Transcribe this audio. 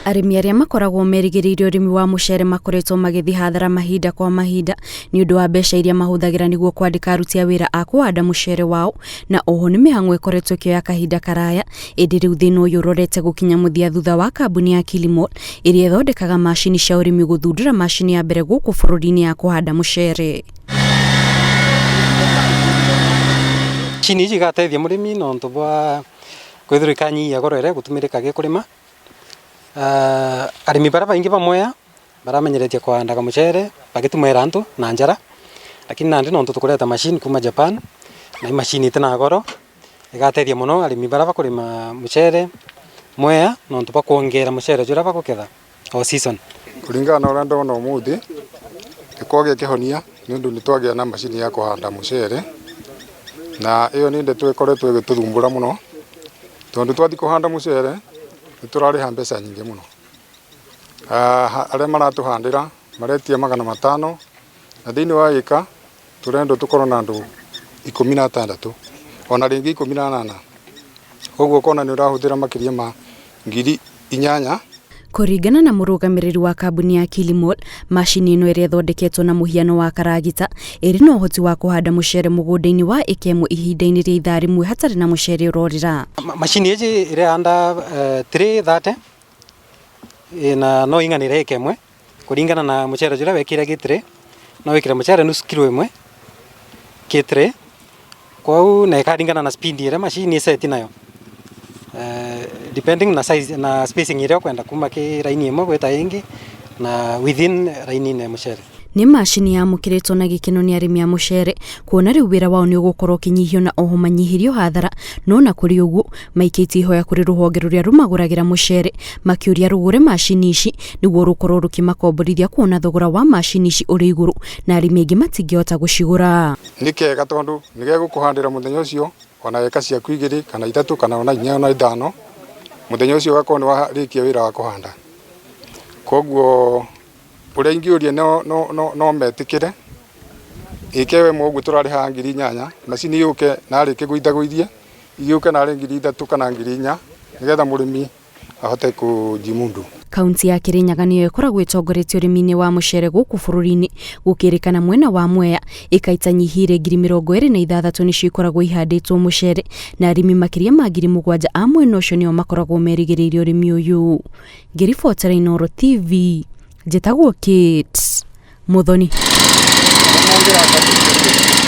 Arĩmi arĩa makoragwo merĩgĩrĩire ũrĩmi wa mũcere makoretwo magĩthiĩ hathara mahinda kwa mahinda nĩ ũndũ wa mbeca iria mahũthagĩra nĩguo kwandĩka aruti a wĩra a kũhanda mũcere wao, na oho nĩ mĩhang'o ĩkoretwo ĩkĩoya kahinda karaya. Ĩndĩ rĩu thĩna ũyũ ũrorete gũkinya mũthia thutha wa kambuni ya Kilimall ĩrĩa ĩthondekaga macini cia ũrĩmi gũthundũra macini ya mbere gũkũ bũrũri-inĩ ya kũhanda mũcere. Macini ici igatethia mũrĩmi nontu bwa kwithirwo ikanyihia goro ĩrĩa ĩgũtũmĩrĩka gĩkũrĩma. Arĩmi baria baingĩ ba Mwea baramenyeretie kũhandaga mũcere bagĩtumĩra anto na njara, lakini naende nontu tũkũreta machine kuma Japan, na emachine ete na goro, egatethia mono arĩmi baria bakorema mũcere Mwea nontu bakwongera mũcere ũcio ũrĩa bakũgetha o season. Kũringana na ũrĩa ndona ũmũthĩ, nĩ kwagĩa kĩhonia nĩ ũndũ nĩ twagĩa na macini ya kũhanda mũcere, na ĩyo nĩ ndeto ĩkoretwo ĩgĩtũthumbũra mũno, tondũ twathiĩ kũhanda mũcere, nĩ tũrarĩha mbeca nyingĩ mũno. Arĩa maratũhandĩra maretia 500, na thĩinĩ wa ĩka tũrendwo tũkorwo na andũ 16, ona rĩngĩ 18. Koguo ũkona nĩ ũrahũthĩra makĩria ma 8,000. Kũringana na mũrũgamĩrĩri wa kambuni ya Kilimall, macini ĩno ĩrĩa ĩthondeketwo na mũhiano wa karagita, ĩrĩ na ũhoti wa kũhanda mũcere mũgũnda-inĩ wa ĩka ĩmwe ihinda-inĩ rĩa ithaa rĩmwe hatarĩ na mũcere ũrorĩra. Macini ĩci ĩrehanda 330 na no ĩng'anĩre ĩka ĩmwe kũringana na mũcere ũrĩa wekĩra gĩ tray, no wĩkĩre mũcere nusu kilo ĩmwe gĩ tray, kwou na ĩkaringana na speed ĩrĩa macini ĩceti nayo depending na size na spacing ĩrĩa ũkwenda kuma kĩ raini ĩmwe gwĩta ĩngĩ na within raini-inĩ ya mũcere. Nĩ macini yamũkĩrĩtwo na gĩkeno nĩ arĩmi a mũcere kuona rĩu wĩra wao nĩ ũgũkorwo ũkĩnyihio na oho manyihĩrio hathara, no na kũrĩ ũguo maikĩtie ihoya kũrĩ rũhonge rũrĩa rũmagũragĩra mũcere makĩũria rũgũre macini ici nĩguo rũkorwo rũkĩmakomborithia kuona thogora wa macini ici ũrĩ igũrũ na arĩmi aingĩ matingĩhota gũcigũra. Nĩ kega tondũ nĩ gegũkũhandĩra mũthenya ũcio ona eka ciaku 2 kana 3 kana ona 4 ona 5, mũthenya ũcio ũgakorwo nĩ warĩkia wĩra wa kũhanda. Koguo ũrĩa ingĩũria no metĩkĩre ĩke ĩmwe ũguo tũrarĩhaga 8,000, macini yũke narĩ ĩkĩgũithagũithie igĩũke narĩ 3,000 kana 4,000 nĩgetha mũrĩmi ahote kũjimundu. Kaunti ya Kirinyaga nĩyo ĩkoragwo ĩtongoretie ũrĩmi-inĩ wa mũcere gũkũ bũrũri-inĩ, gũkĩrĩkana mwena wa Mwea ĩka itanyihĩire 26,000 nĩcio ikoragwo ihandĩtwo mũcere, na arĩmi makĩria ma 7,000 a mwena ũcio nĩo makoragwo merĩgĩrĩire ũrĩmi ũyũ. Ngĩribotera Inooro TV, njĩtagwo Kate Muthoni.